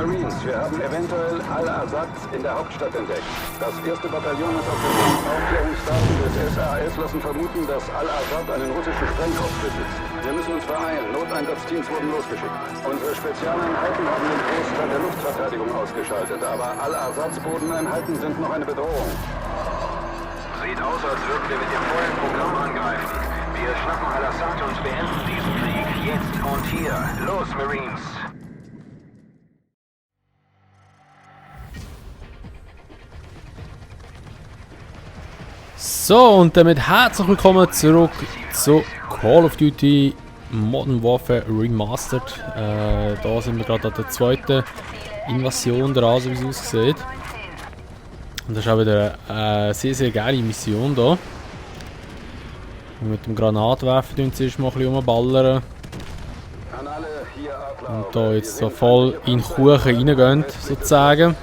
Marines, wir haben eventuell Al-Assad in der Hauptstadt entdeckt. Das erste Bataillon ist auf dem Weg. Aufklärungsdaten des SAS lassen vermuten, dass Al-Assad einen russischen Sprengkopf besitzt. Wir müssen uns beeilen. Noteinsatzteams wurden losgeschickt. Unsere Spezialeinheiten haben den Großteil der Luftverteidigung ausgeschaltet, aber Al-Assads Bodeneinheiten sind noch eine Bedrohung. Sieht aus, als würden wir mit dem vollen Programm angreifen. Wir schnappen Al-Assad und beenden diesen Krieg. Jetzt und hier. Los, Marines! So, und damit herzlich willkommen zurück zu Call of Duty Modern Warfare Remastered. Da sind wir gerade an der zweiten Invasion dran, so wie es aussieht. Und das ist auch wieder eine sehr, sehr geile Mission hier. Mit dem Granatwerfer tun sie mal ein bisschen rumballern. Und da jetzt so voll in den Kuchen reingehen, sozusagen.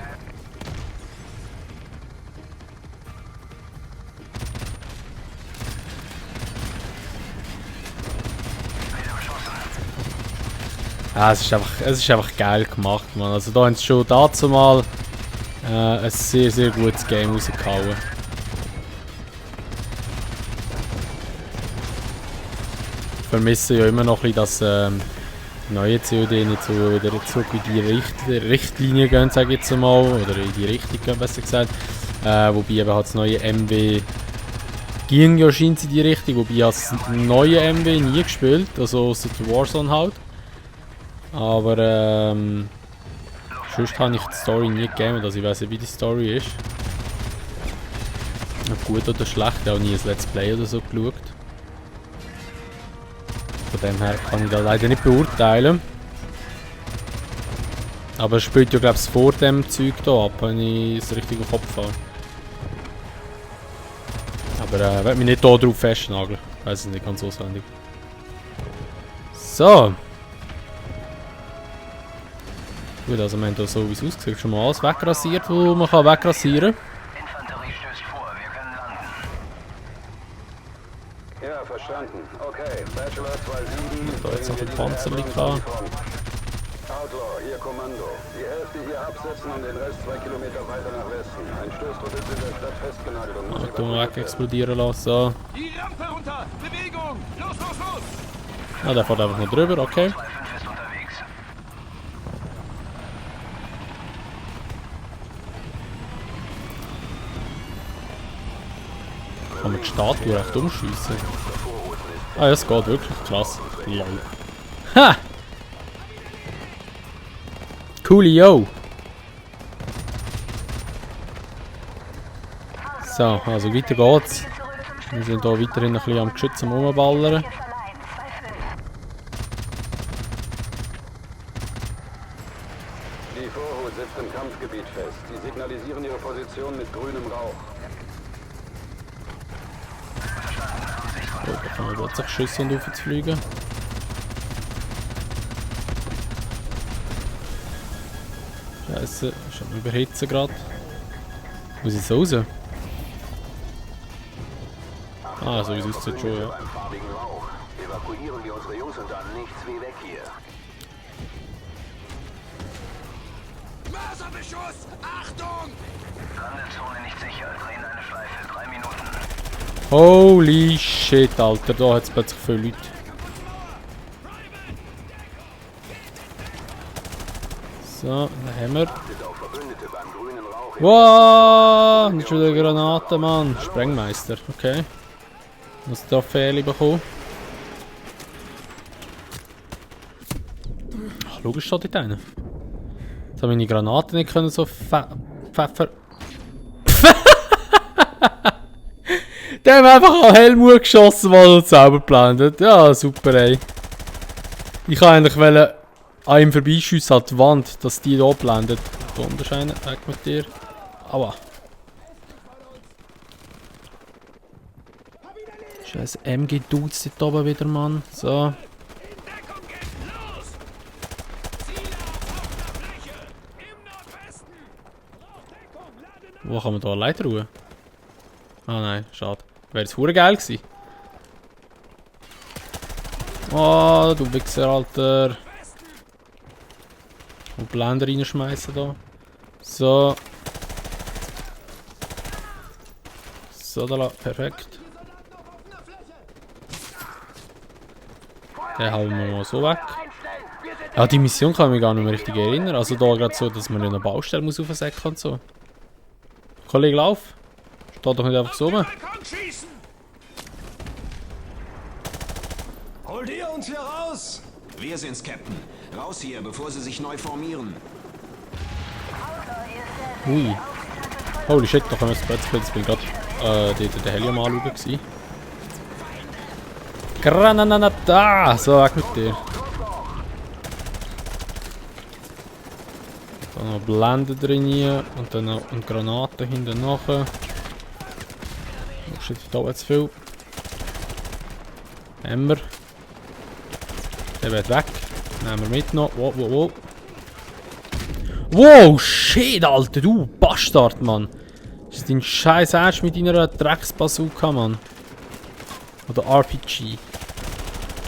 Ja, es ist einfach geil gemacht, man. Also da haben sie schon dazu mal ein sehr, sehr gutes Game rausgehauen. Ich vermisse ja immer noch ein bisschen, dass neue COD nicht so wieder zurück in die Richtlinie gehen, sage ich jetzt mal, oder in die Richtung gehen, besser gesagt. Wobei eben halt das neue MW ging ja scheint in die Richtung, wobei ich das neue MW nie gespielt, also außer der Warzone halt. Aber sonst habe ich die Story nie gegeben, also ich weiß nicht, wie die Story ist. Ob gut oder schlecht, ich habe auch nie ein Let's Play oder so geschaut. Von dem her kann ich das leider nicht beurteilen. Aber es spielt ja, glaube ich, vor dem Zeug hier ab, wenn ich es richtig im Kopf habe. Aber ich werde mich nicht hier drauf festnageln. Ich weiß es nicht ganz auswendig. So. Gut, also wir haben hier so, wie es aussieht, schon mal alles wegrasiert, wo man wegrasieren kann. Infanterie stößt vor, wir können landen. Ja, verstanden. Okay, Bachelor 27. Da jetzt noch ein Panzerli klar. Outlaw, hier Kommando. Die Hälfte hier absetzen und den Rest 2 Kilometer weiter nach Westen. Ein Stößtrupp ist in der Stadt festgenagelt und muss Weg explodieren lassen. So. Die Rampe runter! Bewegung! Los, los, los! Ah, der fährt einfach noch drüber, okay. 2-5 ist unterwegs. Kann man die Statue echt umschiessen? Ah ja, es geht wirklich krass. Lol. Ha! Coolio! So, also weiter geht's. Wir sind hier weiterhin ein bisschen am Geschütz am Rumballern. Die Vorhut sitzt im Kampfgebiet fest. Sie signalisieren ihre Position mit grünem Rauch. Oh, da kann man plötzlich Schüsse und aufzufliegen. Scheiße, ich hab mich überhitzen gerade. Muss ich so raus? Ah, so wie es aussieht schon, ja. Beim farbigen Rauch. Evakuieren wir unsere Jungs und dann nichts wie weg hier. Mörserbeschuss! Achtung! Landezone nicht sicher. Drehen eine Schleife. 3 Minuten. Holy shit, Alter, da hat es plötzlich viele Leute. So, da haben wir. Wow, das ist wieder eine Granate, Mann. Sprengmeister, okay. Muss da Fehler bekommen. Ach, logisch steht dort einer. Jetzt habe ich meine Granaten nicht können so pfeffer. Der haben einfach an Helmut geschossen, weil er selber geblendet. Ja, super, ey. Ich wollte eigentlich an ihm vorbeischiessen an die Wand, dass die hier blendet. Da unten ist einer, weg mit dir. Aua. Scheiße, MG-Dudes dort oben wieder, Mann. So. Wo kann man da allein ruhen? Ah nein, schade. Wäre es hure geil gewesen. Oh, du Wichser, Alter. Und Blender reinschmeißen da. So. So, da perfekt. Den hauen wir mal so weg. Ja, die Mission kann ich mich gar nicht mehr richtig erinnern. Also da gerade so, dass man in einer Baustelle muss aufsäckeln und so. Kollege, lauf. Steht doch nicht einfach so rum. Holt ihr uns hier raus? Wir sind's, Captain. Raus hier, bevor sie sich neu formieren. Ui. Holy shit, da können wir jetzt plötzlich. Ich bin gerade den Helium anschauen gewesen. Granada! So, weg mit dir. Da noch Blende drin und dann noch eine Granate hinten nachher. Oh shit, da jetzt viel. Haben wir. Der wird weg. Nehmen wir mit noch. Wow, wow, wow. Wow, shit, Alter, du Bastard, Mann. Das ist dein scheiß Arsch mit deiner Drecksbazooka, Mann. Oder RPG.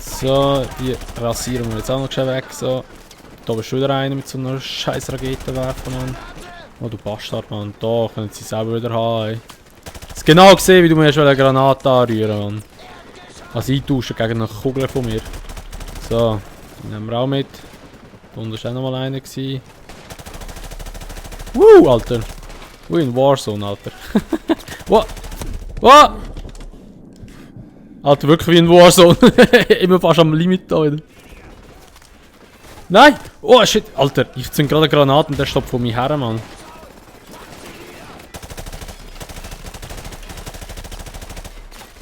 So, die rasieren wir jetzt auch noch schnell weg. So. Da bist du wieder einer mit so einer scheiß Raketenwerfer, Mann. Oh, du Bastard, Mann. Da können sie selber wieder haben, ey. Ich hab genau gesehen, wie du mir eine Granate anrühren, Mann. Also eintauschen gegen eine Kugel von mir. So, die nehmen wir auch mit. Da unten war auch noch mal einer. Alter. In Warzone, Alter. What? What? Alter, wirklich wie in Warzone. Immer fast am Limit da wieder. Nein! Oh shit! Alter, ich zünd gerade Granaten, der stoppt von mir her, Mann.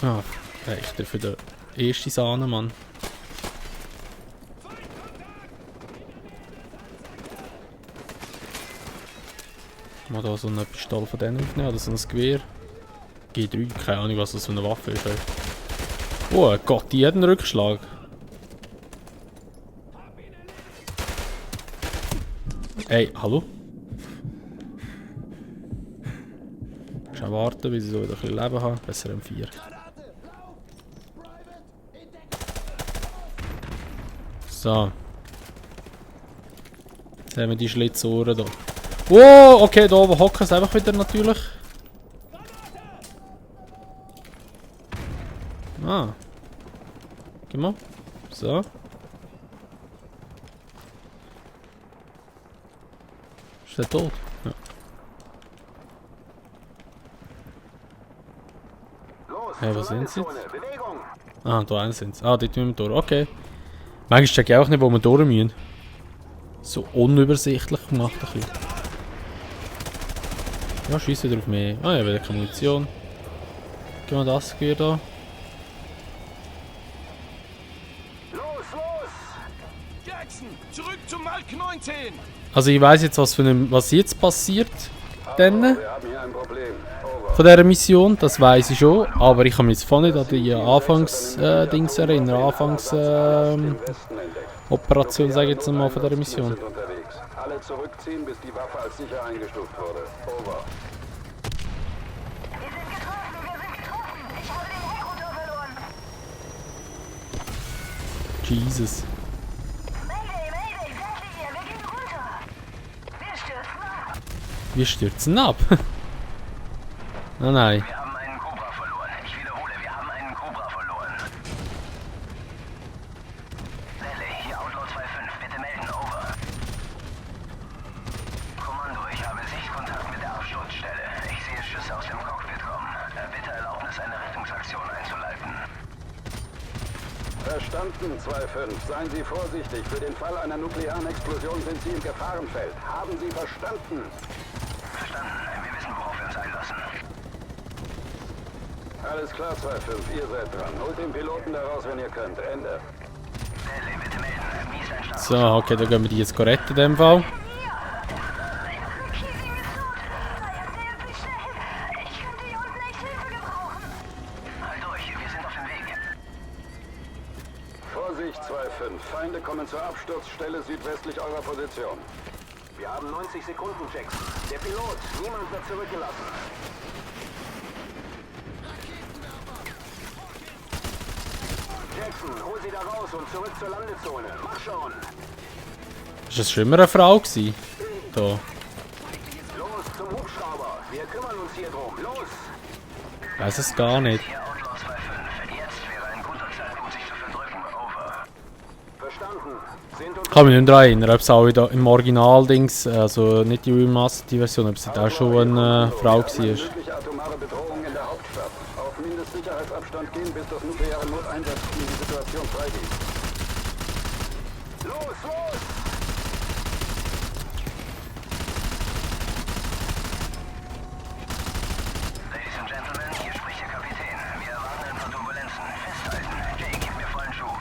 Ah, echt für den ersten Sahne, Mann. Mal da so eine Pistole von denen aufnehmen, oder so ein Gewehr. G3, keine Ahnung, was das für eine Waffe ist. Ey. Oh Gott, die hat einen Rückschlag. Ey, hallo? Schon warten, bis ich so wieder ein bisschen Leben habe. Besser M4. So. Jetzt haben wir die Schlitzohren hier. Oh, okay, da oben hocken sie einfach wieder natürlich. Ah. Geh mal. So. Ist der tot? Ja. Hey, wo sind sie jetzt? Ah, da einen sind sie. Ah, dort müssen wir durch. Okay. Manchmal check ich auch nicht, wo wir durch müssen. So unübersichtlich gemacht ein bisschen. Ja, schieß wieder auf mich. Ah, ja, wieder keine Munition. Gehen wir das hier da. Los! Jackson, zurück zum Mark 19! Also ich weiss jetzt, was jetzt passiert. Dann. Wir haben hier ein Problem. Over. Von dieser Mission, das weiss ich schon. Aber ich kann mich jetzt voll nicht an die Anfangs-Dings erinnern. Operation, sage ich jetzt mal, von dieser Mission. Wir sind unterwegs. Alle zurückziehen, bis die Waffe als sicher eingestuft wurde. Over. Wir sind getroffen! Ich habe den Heckrotor verloren! Jesus. Mayday! Seid ihr? Wir gehen runter! Wir stürzen ab! Wir stürzen ab. Oh nein. Wir haben einen Cobra verloren. Ich wiederhole, wir haben einen Cobra verloren. Welle, hier Outlaw 2-5. Bitte melden, over. Kommando, ich habe Sichtkontakt mit der Absturzstelle. Ich sehe Schüsse aus dem Cockpit kommen. Bitte Erlaubnis, eine Rettungsaktion einzuleiten. Verstanden, 2-5. Seien Sie vorsichtig. Für den Fall einer nuklearen Explosion sind Sie im Gefahrenfeld. Haben Sie verstanden? Verstanden. Wir wissen, worauf wir uns einlassen. Alles klar, 2-5. Ihr seid dran. Holt den Piloten da raus, wenn ihr könnt. Ende. Welle, bitte melden. Wie ist ein Start? So, okay, dann gehen wir die jetzt retten in dem Fall. Ich könnte hier unten echt Hilfe gebrauchen! Halt durch, wir sind auf dem Weg. Vorsicht, 2-5. Feinde kommen zur Absturzstelle südwestlich eurer Position. Wir haben 90 Sekunden, Jackson. Der Pilot, niemand wird zurückgelassen. Jackson, hol sie da raus und zurück zur Landezone. Mach schon. Ist das schon immer eine Frau gewesen? Da. Los zum Hubschrauber. Wir kümmern uns hier drum. Los! Ich weiß es gar nicht. Hier Outlaw 2-5. Jetzt wäre ein guter Zeitpunkt, sich zu verdrücken. Over. Verstanden. Sind uns Ich kann mich nicht daran erinnern, ob es auch im Original-Dings, also nicht die Remastered-Version, ob es da schon eine Frau war. Mögliche atomare Bedrohung in der Hauptstadt. Auf Mindestsicherheitsabstand gehen, bis das nukleare Noteinsatzteam die Situation freigibt. los, los! Ladies and Gentlemen, hier spricht der Kapitän. Wir erwarten ein paar Turbulenzen. Festhalten. Jake, gib mir vollen Schub.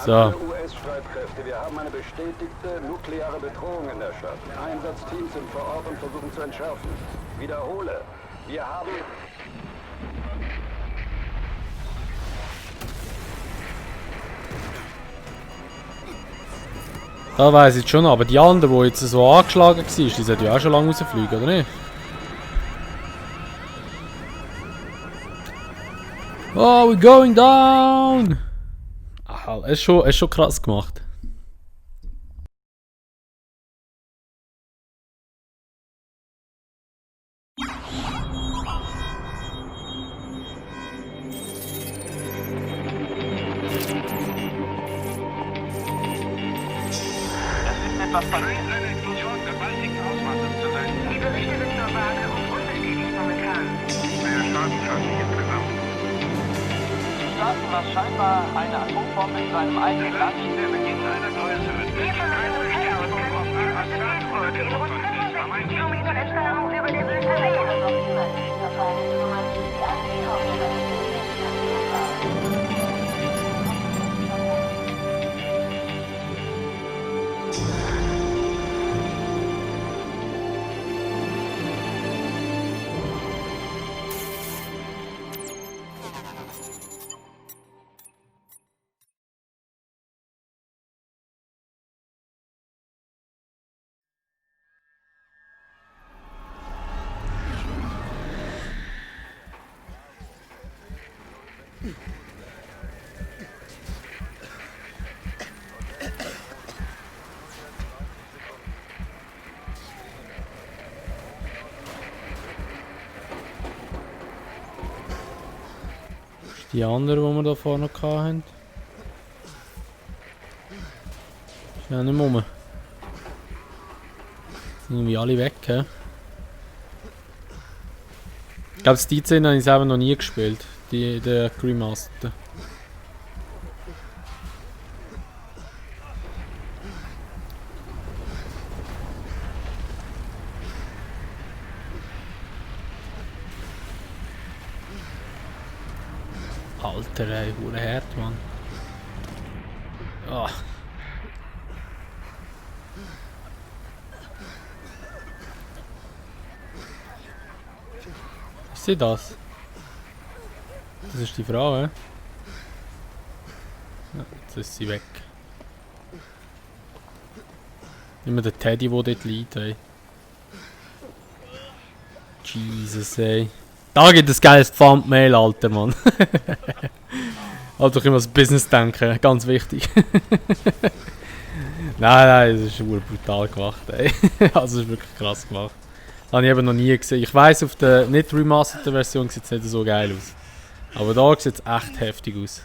So. Alle US-Streitkräfte, wir haben eine bestätigte nukleare Bedrohung in der Stadt. Einsatzteams sind vor Ort und versuchen zu entschärfen. Wiederhole, wir haben... Da weiss ich schon, aber die andere, die jetzt so angeschlagen war, die sollte ja auch schon lange rausfliegen, oder nicht? Oh, we're going down! Ach, es ist schon krass gemacht. Etwas passiert. Eine Explosion gewaltigen Ausmaßes zu sein. Die Berichte sind nur vage und unbestätigt momentan. Mehr Schaden insgesamt. Die Staaten was scheinbar eine Atombombe in seinem eigenen Land. Der Beginn einer größeren Bestätigung auf Assad In rund 65 Kilometern Entfernung über der Wüste Die anderen, die wir da vorne hatten. Ist ja nicht mehr rum. Sind irgendwie alle weg, hä? Ich glaube, die Szene habe ich selber noch nie gespielt. Der Remastered. Alter, ey, hure hart, Mann. Ah. Ist sie das? Das ist die Frau, hä? Ja, jetzt ist sie weg. Immer der Teddy, der dort liegt, ey. Jesus, ey. Da gibt es geiles Thumbnail, Alter, Mann. Halt doch immer das Business denken, ganz wichtig. Nein, das ist brutal gemacht, ey. Also, das ist wirklich krass gemacht. Das habe ich eben noch nie gesehen. Ich weiss, auf der nicht remastered Version sieht es nicht so geil aus. Aber da sieht es echt heftig aus.